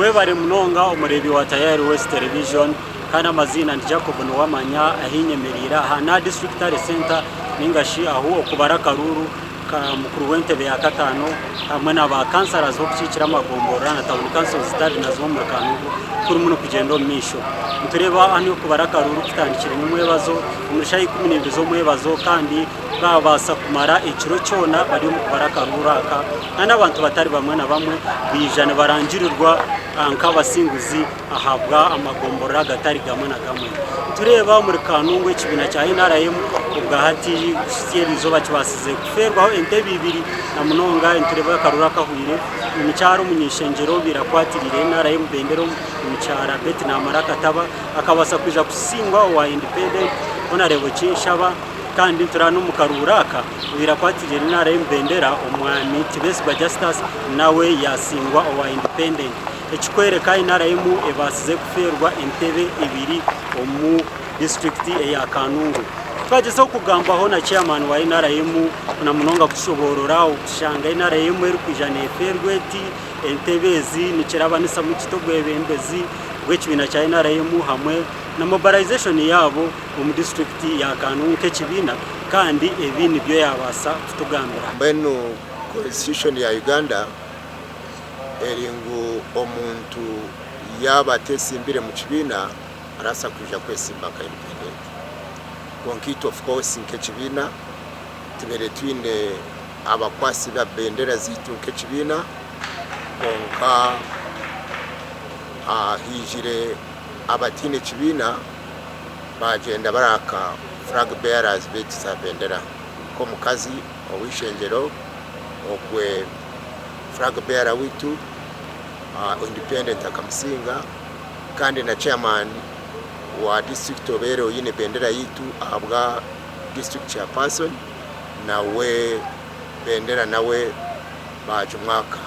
Webare munonga omureebi wa Tayari West Television kandi amaziina ndi Jacob Niwamanya ahi nyemereire aha n'aha District Tally Centre ninga shi ahu okubara akaruuru ka mukuru w'entebe ya kataano hamwe na ba councillors b'okukiikira amagomborora na town councils zitari na zimwe omuri Kanungu kurimu nikugyenda omu maisho. Nitureeba hanu okubara akaruuru kutandikire nyomwebazo omuri shaaha 12 z'omwebazo kandi baabaasa kumara ekiro kyona bari omu kubara akaruuru aka kandi abantu batari bamwe na bamwe baija nibarangirirwa nk'abasinguzi ahabwa amagomborora agatari gamwe na gamwe. Nitureeba omuri Kanungu ekibiina kya NRM obwahati kuhitsya eri izooba kibaasize kufeerwaho entebe ibiri na munonga nitureeba akaruuru akahweire omukyara omuny'eishengyero obaire akwatiriire NRM bendera omukyara Betty Namara Kataba akabaasa kwija kusingwa owa independent Honourable Kinshaba. Kandi nitureeba n'omu karuuru aka, obaire akwatiriire NRM bendera, Omwami Tibesigwa Justus nawe yaasingwa owa Independent. Ekikworeka NRM ebaasize kufeerwa entebe ibiri omu disiturikiti eya Kanungu. Twagyezaho kugambaho na Chairman wa NRM na munonga kutushoboorora okushanga NRM erikwija neefeerwa eti, entebe ezi nikirabanisamu kita obwebembezi bw'ekibiina kya NRM hamwe na mobilization yaabo omu disiturikiti ya Kanungu nk'ekibiina kandi ebi nibyo yaabaasa kutugambira. Mbwenu constitution ya Uganda eri ngu omuntu yaaba ateesimbire mu kibiina arabaasa kwija kwesimba nka independent. Kwonka itwe of course nk'ekibiina tubaire twine abakwasi ba bendera zaitu nk'ekibiina kwonka haijire abataine kibiina baagyenda baraaka flag bearers baitu za bendera nk'omukazi ow'eishengyero ogwe flag bearer waitu independent akamusinga kandi na chairman wa district obaire oine bendera yaitu ahabwa district chairperson nawe bendera nawe baagimwaka.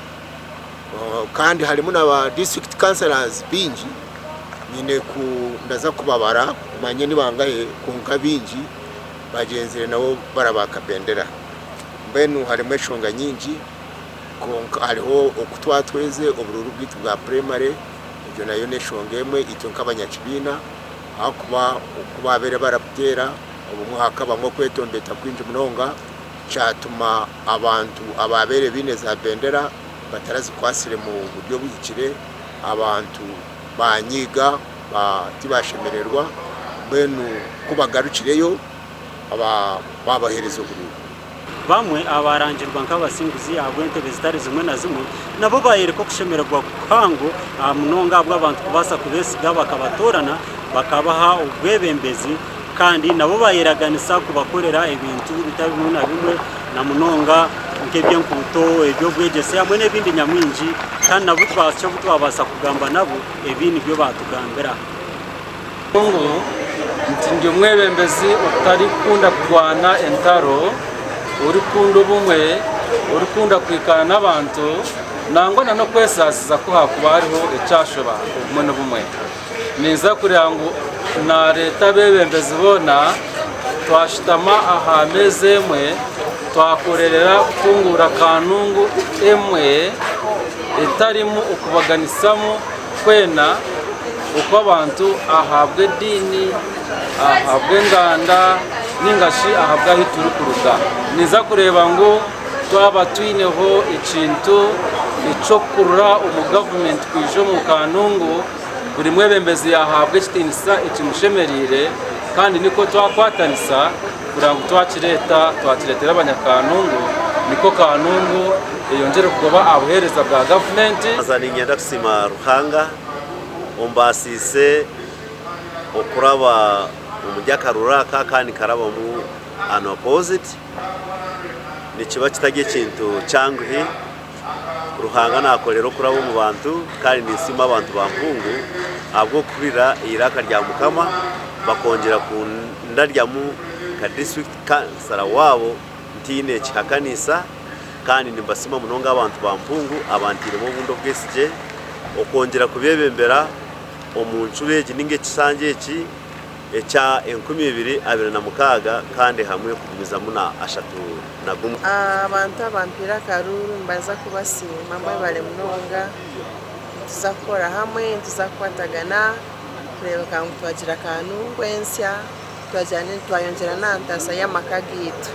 Kandi harimu na ba district councillors baingi nyine ku ndaza kubabara manye ni bangahe kwonka baingi bagyenzire nabo barabaaka bendera. Mbwenu harimu enshonga nyingi kwonka hariho oku twatweze oburuuru bwaitu bwa primary egyo nayo n'enshonga emwe itwe nk'abanyakibiina ahakuba oku baabaire barabuteera obumwe hakabamu okwetomboita kwingi munonga kyatuma abantu abaabaire baine za bendera batarazikwatsire mu buryo obuhikire, abantu baanyiiga tibashemererwa, mbwenu ku bagarukireyo baabaheereza oburuuru. Bamwe abaarangirwa nk'abasinguzi ahabw'entebe zitari zimwe na zimwe nabo baayoreka okushemererwa kuhango munonga ahabw'abantu kubaasa kubeesiga bakabatoorana bakabaha obwebembezi kandi nabo baayeraganisa kubakorera ebintu bitari bimwe na bimwe na munonga nk'eby'enkuuto, eby'obwegyese hamwe n'ebindi nyamwingi kandi nabo twahitsya obu twabaasa kugamba nabo ebi nibyo baatugambira. Ngu nti ndi omwebembezi otarikukunda kurwana entaro, orikukunda obumwe, orikukunda kwikara n'abantu nangwa na n'okwesaasiza ku haakuba hariho ekyashoba obumwe n'obumwe. Ninza kureeba ngu naareeta abeebembezi boona twashutama aha meeza emwe twakorerera kutunguura Kanungu emwe etarimu okubaganisamu kwena okw'abantu ahabw'ediini, ahabw'enganda ninga shi ahabw'ahu turikuruga. Ninza kureeba ngu twaba twineho ekintu eky'okukurura omu gavumenti kwija omu Kanungu, buri mwebembezi yaahabwa ekitiinisa ekimushemereire kandi nikwo twakwatanisa kureba ngu twakireeta twakireetera abanyakanungu nikwo Kanungu eyongyere kugoba aha buheereza bwa gavumenti. Haza niinyenda kusiima Ruhanga ombaasiise okuraba omuri akaruru aka kandi nkarabamu unopposed. Nikiba kitari ekintu kyanguhi. Ruhanga naakorera okuraba omu bantu kandi ninsiima abantu ba Mpungu ahabw'okuhurira eiraka rya Mukama bakongyera kundaryamu nka disiturikiti kansara waabo ntaine kihakanisa kandi nimbasiima munonga abantu ba Mpungu abantairemu obundi obwesigye okwongyera kubeebembera omu ncuro egi ninga ekisanja eki. ekya 2026 kandi hamwe kugumizamu na 31. Abantu abampaire akaruuru nimbanza kubasiima mwebare munonga. Nituza kukora hamwe, nituza kukwatagana kureebeka ngu twagira kanungu ensya, twayongyera n'aha ntaasa y'amaka gaitu.